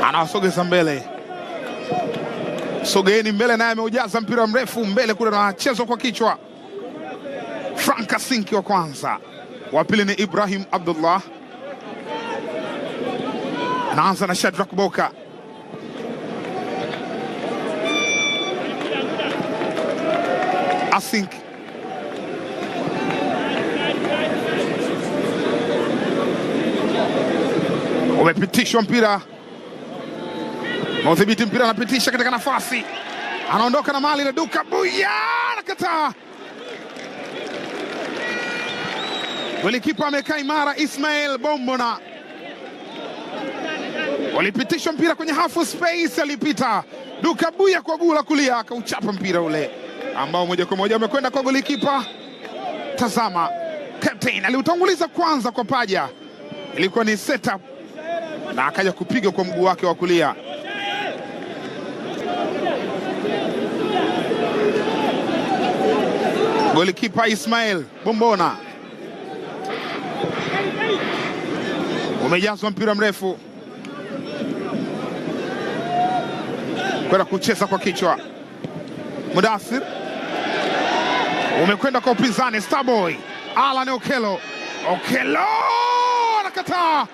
Anawasogeza mbele, sogeeni mbele, naye ameujaza mpira mrefu mbele kule, na anachezwa kwa kichwa. Frank Asinki wa kwanza, wa pili ni Ibrahim Abdullah, anaanza na Shadrack Boka. Asink umepitishwa mpira na udhibiti mpira, anapitisha katika nafasi, anaondoka na mali na Duka Buya, anakataa. Golikipa amekaa imara, Ismail Bombona. Walipitishwa mpira kwenye half space, alipita Duka Buya kwa guu la kulia akauchapa mpira ule ambao moja kwa moja umekwenda kwa golikipa. Tazama, captain aliutanguliza kwanza kwa paja, ilikuwa ni setup na akaja kupiga kwa mguu wake wa kulia. Golikipa Ismail Bombona umejazwa mpira mrefu kwenda kucheza kwa kichwa. Mudathir umekwenda kwa upinzani. Starboy Alan Okello, Okello anakataa.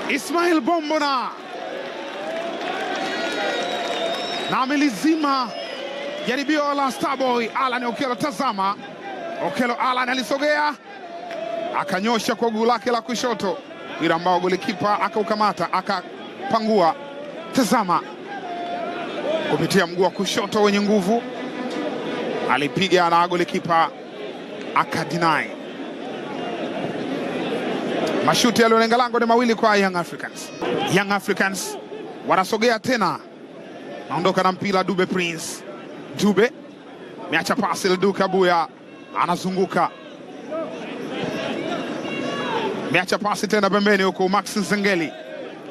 Ismail Bombona na amelizima jaribio la Starboy Alan Okello. Tazama, Okello Alan alisogea akanyosha kwa guu lake la kushoto, mpira ambao golikipa akaukamata akapangua. Tazama, kupitia mguu wa kushoto wenye nguvu alipiga na golikipa akadinai. Mashuti yaliyolenga lango ni mawili kwa Young Africans. Young Africans wanasogea tena, naondoka na mpira Dube Prince. Dube meacha pasi la Duka Buya, anazunguka, meacha pasi tena pembeni huku Max Nzengeli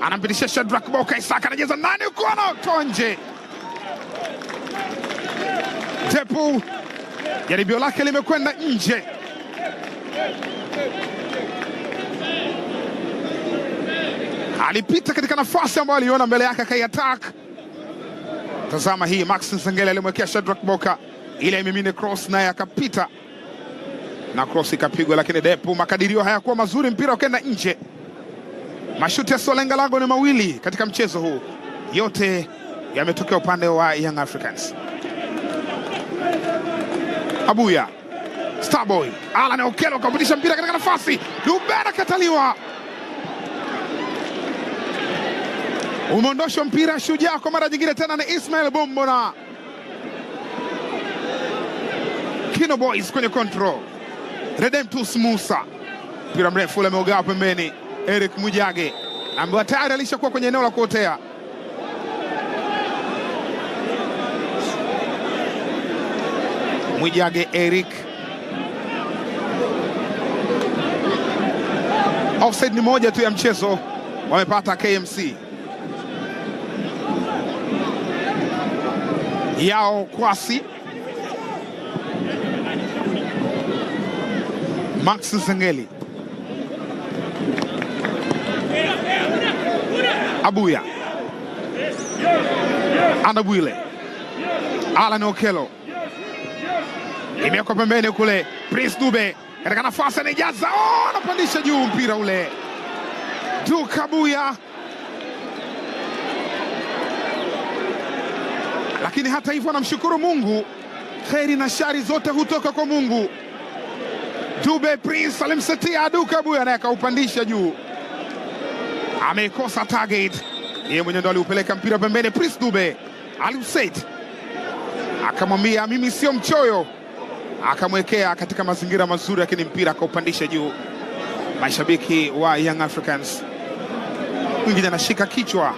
anampitisha Shadrack Boka Isaka, anacheza nani huku, anatoa nje. Depu jaribio lake limekwenda nje. Alipita katika nafasi ambayo aliona mbele yake akaiattack. Tazama hii, Max Nzengeli alimwekea Shadrack Boka ile imimine cross, naye akapita na cross ikapigwa, lakini Depu makadirio hayakuwa mazuri, mpira ukaenda nje. Mashuti yasiyolenga lango ni mawili katika mchezo huu, yote yametokea upande wa Young Africans. Abuya Starboy Alan Okello akapitisha mpira katika nafasi, Dube akataliwa. Umeondoshwa mpira Shujaa kwa mara nyingine tena ni Ismail Bombona. Kino Boys kwenye control. Redemptus Musa, mpira mrefu ule ameugawa pembeni. Eric Mujage ambaye tayari alishakuwa kwenye eneo la kuotea. Mwijage Eric, offside ni moja tu ya mchezo wamepata KMC. Yao Kwasi, Max Nzengeli, Abuya Andabwile, Alan Okello, imewekwa pembeni kule. Prince Dube katika nafasi anaijaza, oh, anapandisha juu mpira ule. Dukabuya, lakini hata hivyo anamshukuru Mungu, kheri na shari zote hutoka kwa Mungu. Dube Prince alimsetia Dukabuya naye akaupandisha juu, amekosa target, yeye mwenyewe ndo aliupeleka mpira pembeni. Prince Dube aliuset, akamwambia mimi sio mchoyo, akamwekea katika mazingira mazuri, lakini mpira akaupandisha juu. Mashabiki wa Young Africans mwingine anashika kichwa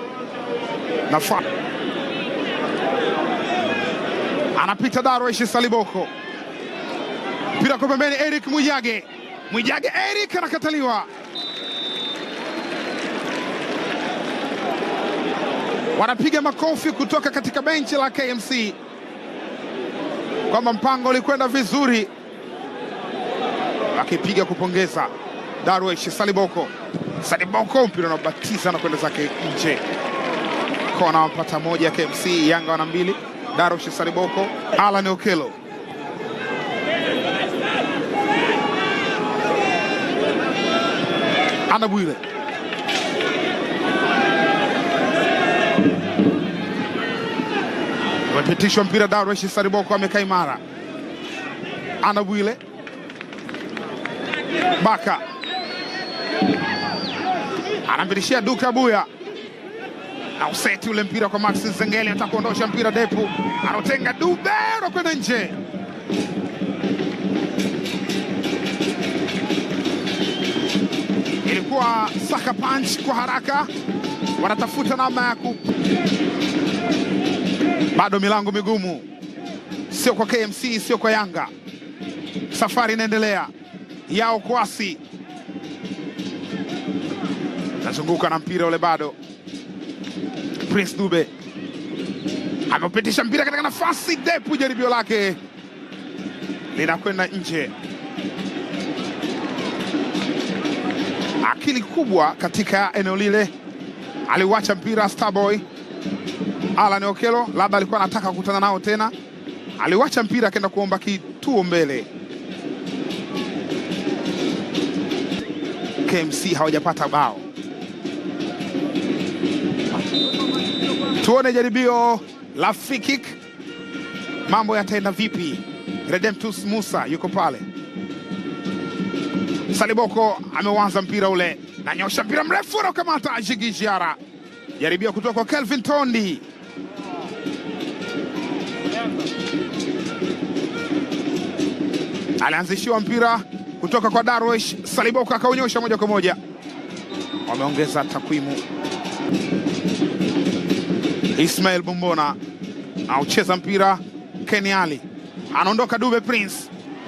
nafa, anapita Darwesh Saliboko, mpira kwa pembeni, Eric Mwijage, Mwijage Eric anakataliwa. Wanapiga makofi kutoka katika benchi la KMC kwamba mpango ulikwenda vizuri, wakipiga kupongeza Darwesh Saliboko. Saliboko mpira unabatiza na kwenda zake nje. Kona wapata 1 KMC, Yanga wana 2. Darwesh Saliboko, Alan Okello. Andabwile. Amepitishwa mpira, Darwesh Saliboko amekaa imara. Andabwile. Baka anampitishia Duka Buya na useti ule mpira kwa Max Nzengeli, atakuondosha mpira Depu anotenga Dube kwenda nje. Ilikuwa saka punch kwa haraka, wanatafuta namna ya ku, bado milango migumu, sio kwa KMC, sio kwa Yanga. Safari inaendelea yao kwasi nazunguka na mpira ule, bado Prince Dube amepitisha mpira katika nafasi, Depu jaribio lake linakwenda nje. Akili kubwa katika eneo lile, aliuacha mpira Starboy Alan Okello, labda alikuwa anataka kukutana nao tena, aliuacha mpira akaenda kuomba kituo mbele. KMC hawajapata bao. Tuone jaribio la free kick, mambo yataenda vipi? Redemptus Musa yuko pale. Saliboko ameuanza mpira ule, nanyosha mpira mrefu na ukamata Jigi Jiara. Jaribio kutoka kwa Kelvin Tondi. Alianzishiwa mpira kutoka kwa Darwesh Saliboko akaunyosha moja kwa moja. Wameongeza takwimu. Ismail Bumbona aucheza mpira, Kenny Ali anaondoka, Dube Prince,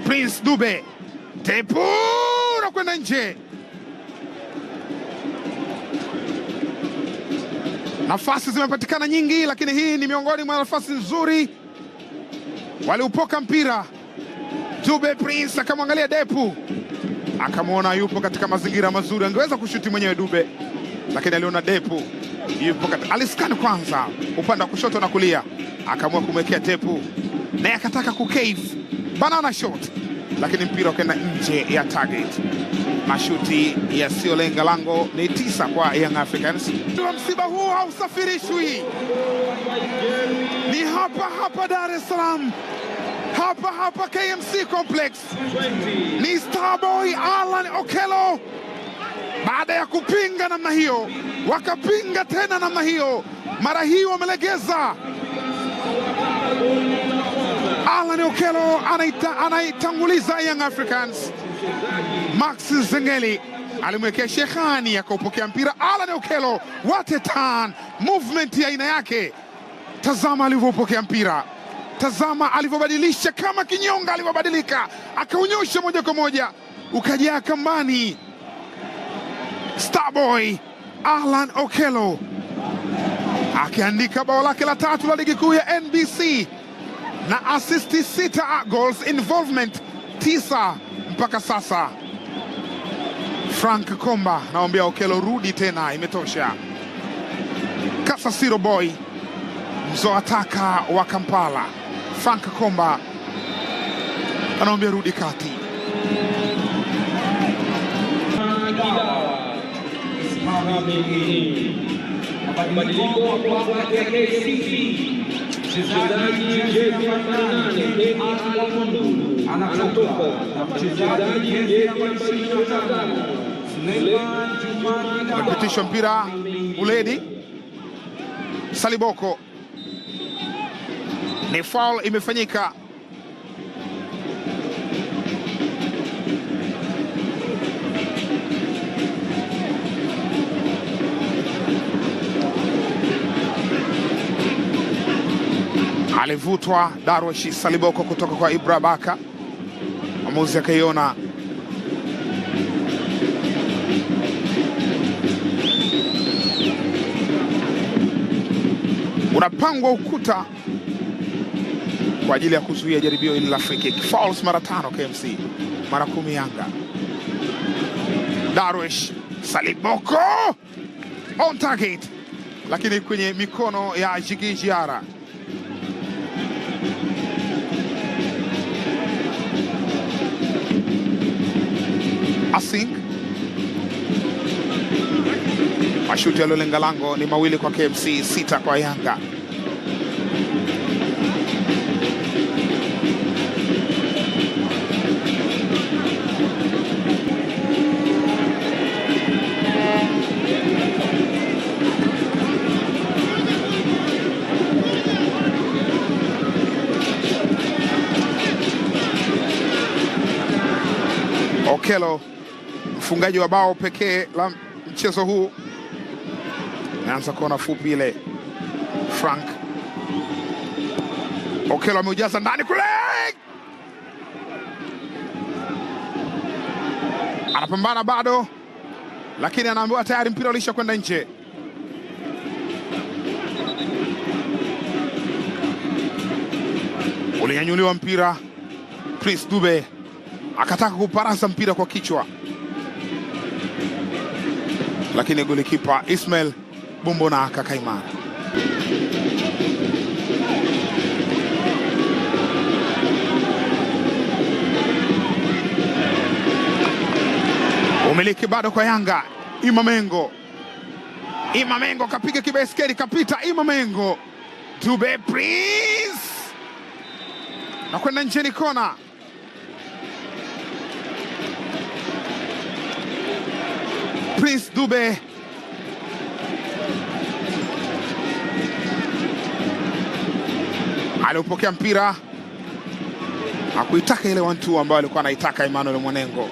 Prince Dube Depu na kwenda nje. Nafasi zimepatikana nyingi, lakini hii ni miongoni mwa nafasi nzuri. Waliupoka mpira, Dube Prince akamwangalia Depu, akamwona yupo katika mazingira mazuri, angeweza kushuti mwenyewe Dube, lakini aliona Depu yupo katika, aliskani kwanza upande wa kushoto na kulia, akaamua kumwekea Depu, naye akataka kucave banana shot, lakini mpira ukaenda nje ya target. Mashuti yasiyolenga lango ni 9 kwa Young Africans. Msiba huu hausafirishwi, ni hapa hapa Dar es Salaam, hapa hapa KMC Complex. Ni Starboy Alan Okello, baada ya kupinga namna hiyo, wakapinga tena namna hiyo, mara hii wamelegeza. Alan Okello anaitanguliza Young Africans. Max Nzengeli alimwekea Shekhani akaupokea mpira. Alan Okello, what a turn, movement ya aina yake. Tazama alivyopokea mpira, tazama alivyobadilisha kama kinyonga, alivyobadilika akaunyosha moja kwa moja ukajaa kambani. Starboy Alan Okello akiandika bao lake la 3 la ligi kuu ya NBC na assist 6, goals involvement 9 mpaka sasa. Frank Komba naomba Okello rudi tena, imetosha. Kasasiro Boy mzoataka wa Kampala, Frank Komba anaomba rudi kati. Mabadiliko kwa KCB. Mchezaji jezi namba 8 Kenny Ali anatoka na mchezaji jezi namba 25 Suleiman Juma. Amepitishwa mpira Uledi Saliboko, ni foul imefanyika. Alivutwa Darwesh Saliboko kutoka kwa Ibra Baka, mwamuzi akaiona. Unapangwa ukuta kwa ajili ya kuzuia jaribio hili la free kick. Fouls mara 5 KMC, mara 10 Yanga. Darwesh Saliboko on target, lakini kwenye mikono ya Jigi Jiara. Asing, mashuti yaliyolenga lango ni 2 kwa KMC, 6 kwa Yanga. Okello, mfungaji wa bao pekee la mchezo huu. Anaanza kona fupi ile. Frank Okello ameujaza ndani kule, anapambana bado, lakini anaambiwa tayari mpira ulishakwenda nje. Ulinyanyuliwa mpira, Prince Dube akataka kuparaza mpira kwa kichwa, lakini golikipa Ismail Bumbona akakaimara. Umiliki bado kwa Yanga. Imamengo, Imamengo kapiga kibaiskeli, kapita Imamengo, Dube Prince na kwenda nje, kona. Prince Dube aliupokea mpira, hakuitaka ile 1-2 ambayo alikuwa anaitaka Emmanuel Mwanengo.